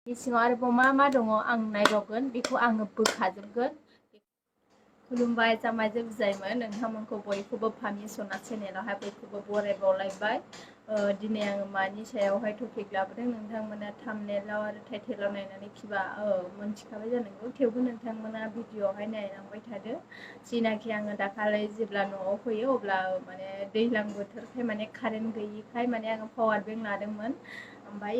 सिङाव आरोबाव मा दङ आं नायबावगोन बेखौ आङो बोखाजोबगोन। खुलुमबाय जामायजो बुजायमोन नोंथांमोनखौ बयखौबो फामि सना चेनेलावहाय बयखौबो बरायबावलायबाय। दिनै आङो मानि सायावहाय टपिक लाबोदों नोंथांमोना थाम्बनेलाव आरो टाइटेलाव नायनानै खिबा मोनथिखाबाय जानांगौ, थेवबो नोंथांमोना भिडिअआवहाय नायलांबाय थादो। जिनाखि आङो दाखालि जेब्ला न'आव फैयो अब्ला माने दैज्लां बोथोरखाय माने कारेन्ट गैयिखाय माने आङो पावार बेंक लादोंमोन। ओमफ्राय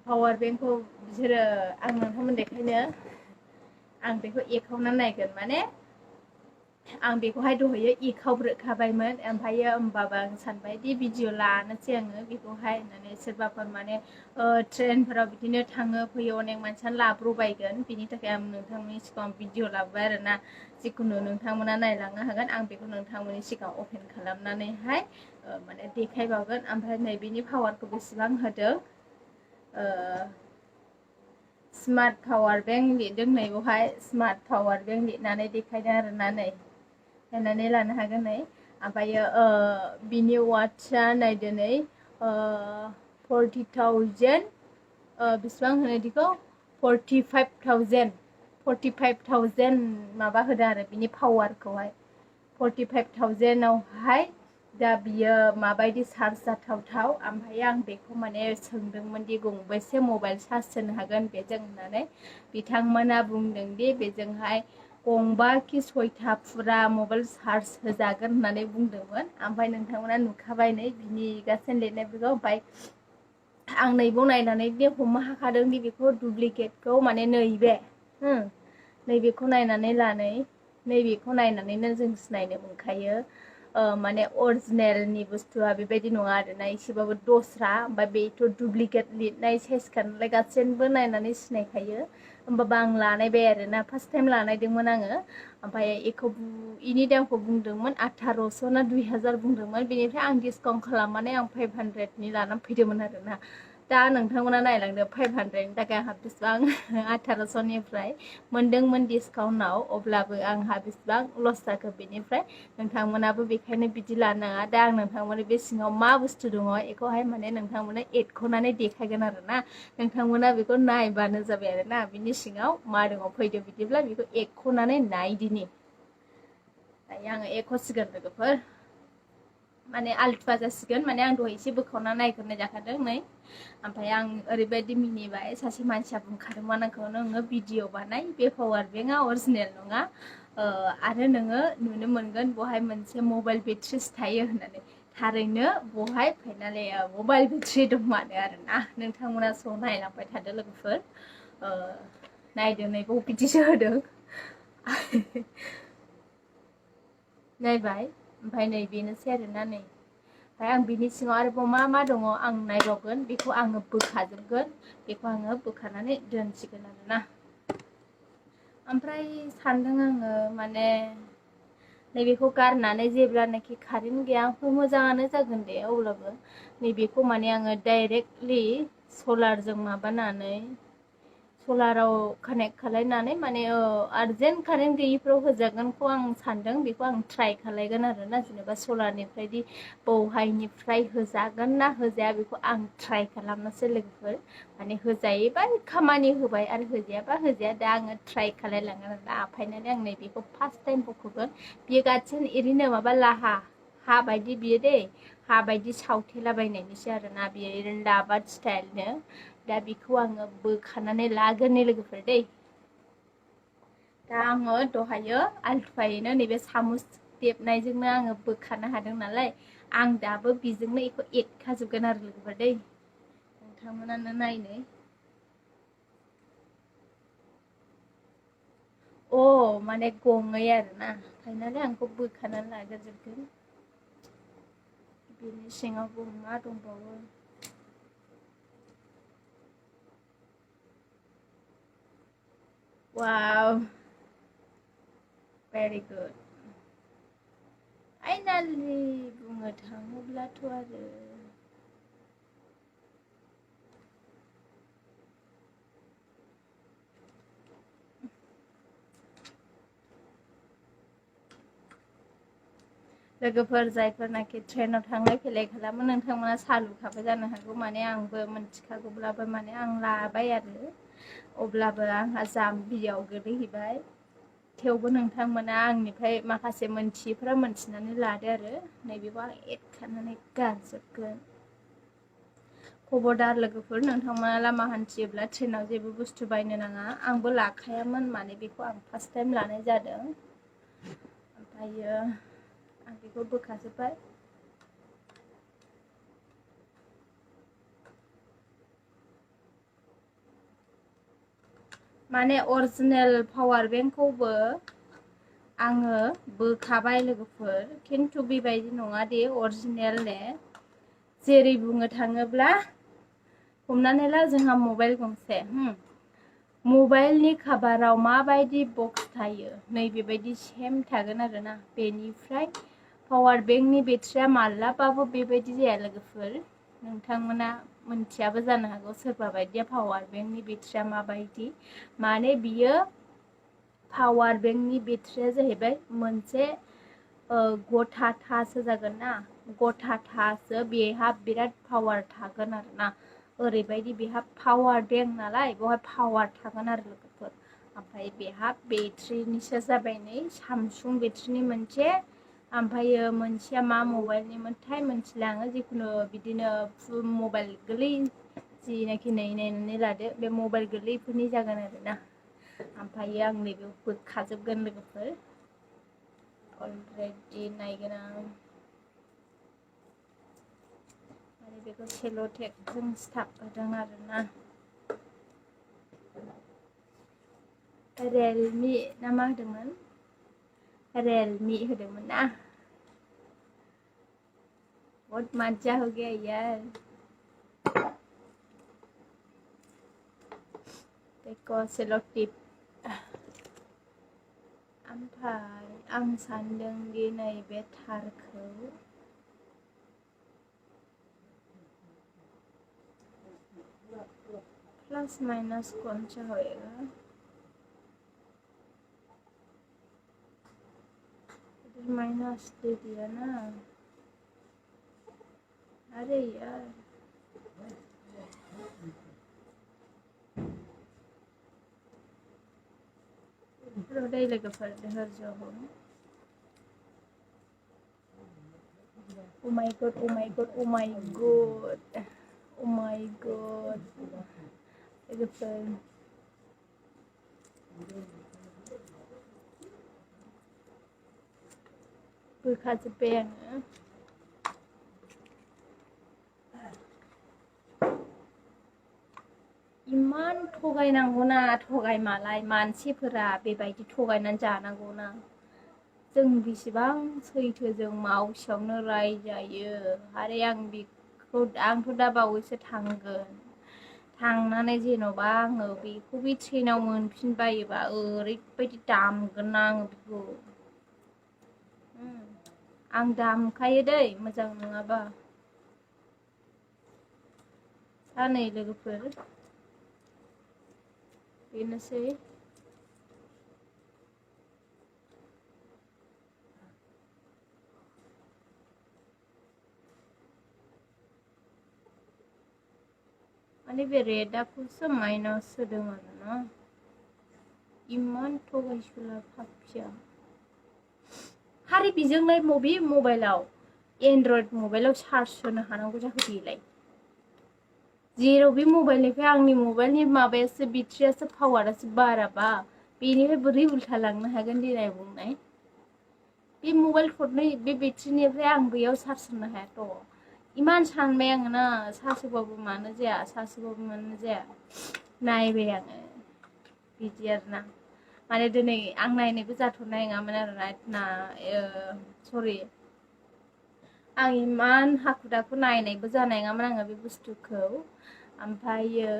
पावार बेंकखौ बिसोरो आं नोंथांमोन देखायनो आं बेखौ एकाउन्टआव नायगोन माने आं बेखौहाय दहैयो एकाउब्रोखाबायमोन। ओमफ्रायो होमबाबो आं सानबाय दि भिडिअ लानोसै आङो बेखौहाय होननानै सोरबाफोर माने ट्रेनफोराव बिदिनो थाङो फैयो अनेक मानसियानो लाब्रबायगोन बिनि थाखाय आं नोंथांमोननि सिगाङाव भिडिअ लाबोबाय आरोना। जिखुनु नोंथांमोना नायलांनो हागोन, आं बेखौ नोंथांमोननि सिगाङाव अपेन खालामनानैहाय माने देखायबावगोन। ओमफ्राय नैबेनि पावारखौ बेसेबां होदों स्मार्ट पावार बेंक लिरदों नै बेवहाय स्मार्ट पावार बेंक लिरनानै देखायदों आरोना नै नायनानै लानो हागोन नै। ओमफ्रायो बिनि वाट्सआ नायदो नै 40,000 बेसेबां होनो बिखौ 45,000 माबा होदो आरो बिनि पावारखौहाय 45,000 आवहाय दा बियो माबायदि चार्ज जाथावथाव। ओमफ्राय आं बेखौ माने सोंदोंमोन दि गंबेसे मबाइल चार्ज होनो हागोन बेजों होननानै बिथांमोना बुंदों दि बेजोंहाय गंबा कि 6था फुरा मबाइल चार्ज होजागोन होननानै बुंदोंमोन। ओमफ्राय नोंथांमोना नुखाबाय नै बिनि गासै लिरनायफोरखौ। ओमफ्राय आं नैबाव नायनानै दि हमनो हाखादों दि बेखौ डुप्लिकेटखौ माने नैबेखौ नायनानै नैबेखौ नायनानैनो जों सिनायनो मोनखायो माने अरिजिनेलनि बुस्थुआ बेबायदि नङा आरोना, एसेबाबो दस्रा। ओमफ्राय बेथ' डुप्लिकेट लिरनाय साइजखा नालाय गासैबो नायनानै सिनायखायो। होमबाबो आं लानायबाय आरोना, फार्स्ट टाइम लानायदोंमोन आङो। ओमफ्राय इनि दामखौ बुंदोंमोन 1800 ना 2000 बुंदोंमोन। बेनिफ्राय आं डिसकाउन्ट खालामनानै आं 500नि लानानै फैदोंमोन आरोना। दा नोंथांमोना नायलांदो 500नि थाखाय आंहा बेसेबां 1800निफ्राय मोनदोंमोन डिसकाउन्टआव, अब्लाबो आंहा बेसेबां लस जाखो बेनिफ्राय। नोंथांमोनाबो बेखायनो बिदि लानो नाङा। दा आं नोंथांमोननि बे सिङाव मा बुस्थु दङ बेखौहाय माने नोंथांमोना एरख'नानै देखायगोन आरोना। नोंथांमोना बेखौ नायबानो जाबाय आरोना बिनि सिङाव मा दङ। फैदो बिदिब्ला बेखौ एरख'नानै नायदिनि। दायो आङो एरख'सिगोन लोगोफोर, माने आलथुवा जासिगोन। माने आं दहाय एसे बोखावना नायग्रोनाय जाखादों नै। ओमफ्राय आं ओरैबायदि मिनिबाय, सासे मानसिया बुंखादोंमोन आंखौ नोङो भिडिअ बानाय, बे पावार बेंकआ अरिजिनेल नङा आरो नोङो नुनो मोनगोन बहाय मोनसे मबाइल बेट्रिस थायो होननानै। थारैनो बहाय फाइनालि मबाइल बेट्रि दंमारो आरोना। नोंथांमोना स' नायलांबाय थादो लोगोफोर। नायदो नैबाव बिदिसो होदों नायबाय। ओमफ्राय नै बेनोसै आरोना नै। ओमफ्राय आं बिनि सिङाव आरोबाव मा दङ आं नायबावगोन, बेखौ आङो बोखाजोबगोन। बेखौ आङो बोखानानै दोनसिगोन आरोना। ओमफ्राय सानदों आङो माने नैबेखौ गारनानै जेब्लानाखि कारेन्ट गैया मोजाङानो जागोन दे, अब्लाबो नैबेखौ माने आङो डाइरेक्टलि सलारजों माबानानै सलाराव कानेक्ट खालायनानै माने आर्जेन्ट कारेन्ट गैयिफ्राव होजागोनखौ आं सानदों। बेखौ आं ट्राइ खालायगोन आरोना, जेनेबा सलारनिफ्रायदि बहायनिफ्राय होजागोन ना होजाया बेखौ आं ट्राइ खालामनोसै लोगोफोर। माने होजायोबा खामानि होबाय आरो होजायाबा होजाया। दा आङो ट्राइ खालायलांगोन आरोना। फाइनालि आं नैबेखौ फार्स्ट टाइम बख'गोन। बियो गासिन ओरैनो माबा हा बायदि बियो दै, हा बायदि सावथेलाबायनायनिसो आरोना बियो ओरैनो राबार स्टाइलनो। दा बेखौ आङो बोखानानै लागोननि लोगोफोर दै। दा आङो दहायो आलथुवायैनो नैबे सामुस देबनायजोंनो आङो बोखानो हादों नालाय, आं दाबो बेजोंनो बेखौ एरखाजोबगोन आरो लोगोफोर दै। नोंथांमोनानो नायनो माने गङै आरोना। फाइनालि आंखौ बोखानानै लाग्रोजोबगोन। बिनि सिङावबो मा दंबावो। वाव भेरि गुड। फाइनालि बुंनो थाङोब्लाथ' आरो लोगोफोर जायफोरनाखि ट्रेनाव थांलाय फैलाय खालामो नोंथांमोना साहा लुखाबाय जानो हागौ माने आंबो मोनथिखागौब्लाबो माने आं लाबाय आरो अब्लाबो आंहा जाम्बियाव गोलैहैबाय थेवबो नोंथांमोना आंनिफ्राय माखासे मोनथियैफ्रा मोनथिनानै लादो आरो नैबेखौ आं एड खालामनानै गारजोबगोन खबरदार लोगोफोर नोंथांमोना लामा हान्थियोब्ला ट्रेनाव जेबो बुस्थु बायनो नाङा आंबो लाखायामोन माने बेखौ आं फार्स्ट टाइम लानाय जादों ओमफ्रायो आं बेखौ बोखाजोब्बाय माने अरिजिनेल पावार बेंकखौबो आङो बोखाबाय लोगोफोर खिन्थु बेबायदि नङा दे अरिजिनेल ने जेरै बुंनो थाङोब्ला हमनानै ला जोंहा मबाइल गंसे मबाइलनि कभाराव माबायदि बक्स थायो नैबेबायदि सेम थागोन आरोना बेनिफ्राय पावार बेंकनि बेटारिया माब्लाबाबो बेबायदि जाया लोगोफोर नोंथांमोना मोनथियाबो जानो हागौ सोरबा बायदिया पावार बेंकनि बेटारिया माबायदि माने बियो पावार बेंकनि बेटारिया जाहैबाय मोनसे गथा थासो जागोन ना गथा थासो बेहा बिराद पावार थागोन आरोना ओरैबायदि बेहा पावार बेंक नालाय बेवहाय पावार थागोन आरो लोगोफोर ओमफ्राय बेहा बेटारिनिसो जाबाय नै सामसुं बेटारिनि मोनसे ओमफ्रायो मोनसेया मा मबाइलनि मोनथाय मोनथिलाङो जिखुनु बिदिनो मबाइल गोरलै जिनाखि नायनानै लादो बे मबाइल गोरलैफोरनि जागोन आरोना ओमफ्रायो आं नैबे बोखाजोबगोन लोगोफोर अलरेडि नायगोन आं माने बेखौ सेल' टेपजों सिथाब होदों आरोना रियेलमि ना मा होदोंमोन रियेलमि होदोंमोन ना बहुत मजा हो गया यार देखो सेल' टेप ओमफ्राय आं सानदों दि नैबे थारखौ प्लस माइनस कौन सा होएगा इधर माइनस दे दिया ना अरे यार रोदै लोगोफोर धैर्य हो Oh my god, oh my god, oh my god, oh my god लोगोफोर बोखाजोब्बाय आङो इमान थगायनांगौना थगायमालाय मानसिफोरा बेबायदि थगायनानै जानांगौना जों बेसेबां सैथोजों मावसेयावनो रायजायो आरो आंथ' दा बावैसो थांगोन थांनानै जेन'बा आङो बेखौ बे ट्रेनाव मोनफिनबायोबा ओरैबायदि दामगोन आङो बेखौ आं दामखायो दै मोजां नङाबा दा नै लोगोफोर बेनोसै माने बे रेदाखौसो माइनास होदों आरोना इमान थगायसुला फाफिया हारि बिजोंलाय बबे मबाइलाव एन्ड्रइड मबाइलाव चार्ज होनो हानांगौ जाखो बेलाय जेराव बे मबाइलनिफ्राय आंनि मबाइलनि माबायासो बेटारियासो पावारासो बाराबा बेनिफ्राय बोरै उल्था लांनो हागोन देनाय बुंनाय बे मबाइल खरनै बे बेटारिनिफ्राय आं बैयाव चार्ज होनो हायाथ' इमान सानबाय आङो ना चार्ज होबाबो मानो जाया चार्ज होबाबो मानो जाया नायबाय आङो बिदि आरोना माने दिनै आं नायनायबो जाथ'नाय नङामोन आरोना ना सरि आं इमान हाखु दाखु नायनायबो जानाय नङामोन आङो बे बुस्थुखौ ओमफ्रायो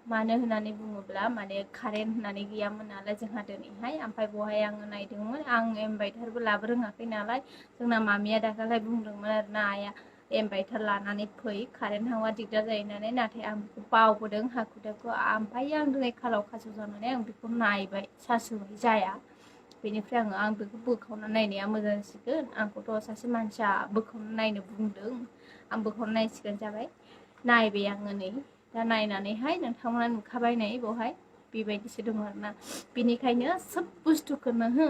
मानो होननानै बुङोब्ला माने कारेन्ट होननानै गैयामोन नालाय जोंहा दिनैहाय ओमफ्राय बहाय आङो नायदोंमोन आं इनभार्टारबो लाबो रोङाखै नालाय जोंना मामिया दाखालि बुंदोंमोन आरोना आइया इनभार्टार लानानै फै कारेन्ट थांबा दिगदार जायो होननानै नाथाय आं बेखौ बावबोदों हाखु दाखु ओमफ्राय आं दिनै खालाव खासाव जानानै आं बेखौ नायबाय चार्ज होबाय जाया बेनिफ्राय आं बेखौ बोखावना नायनाया मोजां जासिगोन आंखौथ' सासे मानसिया बोखावना नायनो बुंदों आं बोखावना नायसिगोन जाबाय नायबाय आङो नै दा नायनानैहाय नोंथांमोना नुखाबाय नै बेवहाय बेबायदिसो दङ आरोना बेनिखायनो सोब बुस्थुखौनो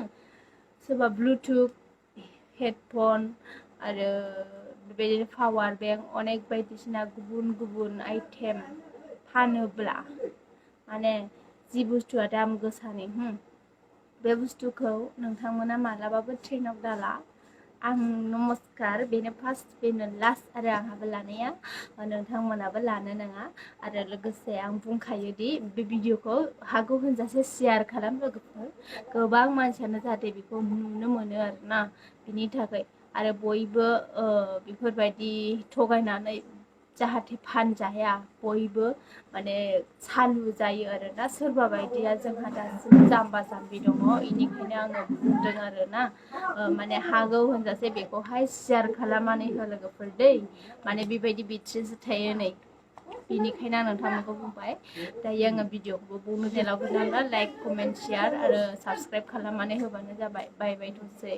सोरबा ब्लुटुथ हेडफन आरो बेबायदिनो पावार बेंक अनेक बायदिसिना गुबुन गुबुन आइटेम फानोब्ला माने जि बुस्थुआ दाम गोसानि बे बुस्थुखौ नोंथांमोना मालाबाबो ट्रेनाव दाला आं नमस्कार बेनो फार्स्ट बेनो लास्ट आरो आंहाबो लानाया नोंथांमोनाबो लानो नाङा आरो लोगोसे आं बुंखायो दि बे भिडिअखौ हागौ होनजासे शेयार खालाम लोगोफोर गोबां मानसियानो जाहाथे बेखौ नुनो मोनो आरोना बिनि थाखाय आरो बयबो बेफोरबायदि थगायनानै जाहाथे फानजाया बयबो माने सालु जायो आरोना सोरबा बायदिया जोंहा दासिम जाम्बा जाम्बि दङ इनिखायनो आङो बुंदों आरोना माने हागौ होनजासे बेखौहाय शेयार खालामनानै हो लोगोफोर दै माने बेबायदि बिथ्रिसो थायो नै बेनिखायनो आं नोंथांमोनखौ बुंबाय दायो आङो भिडिअखौबो बुंनो देलावगोन नालाय लाइक कमेन्ट शेयार आरो साबस्क्राइब खालामनानै होबानो जाबाय बाय बाय थसै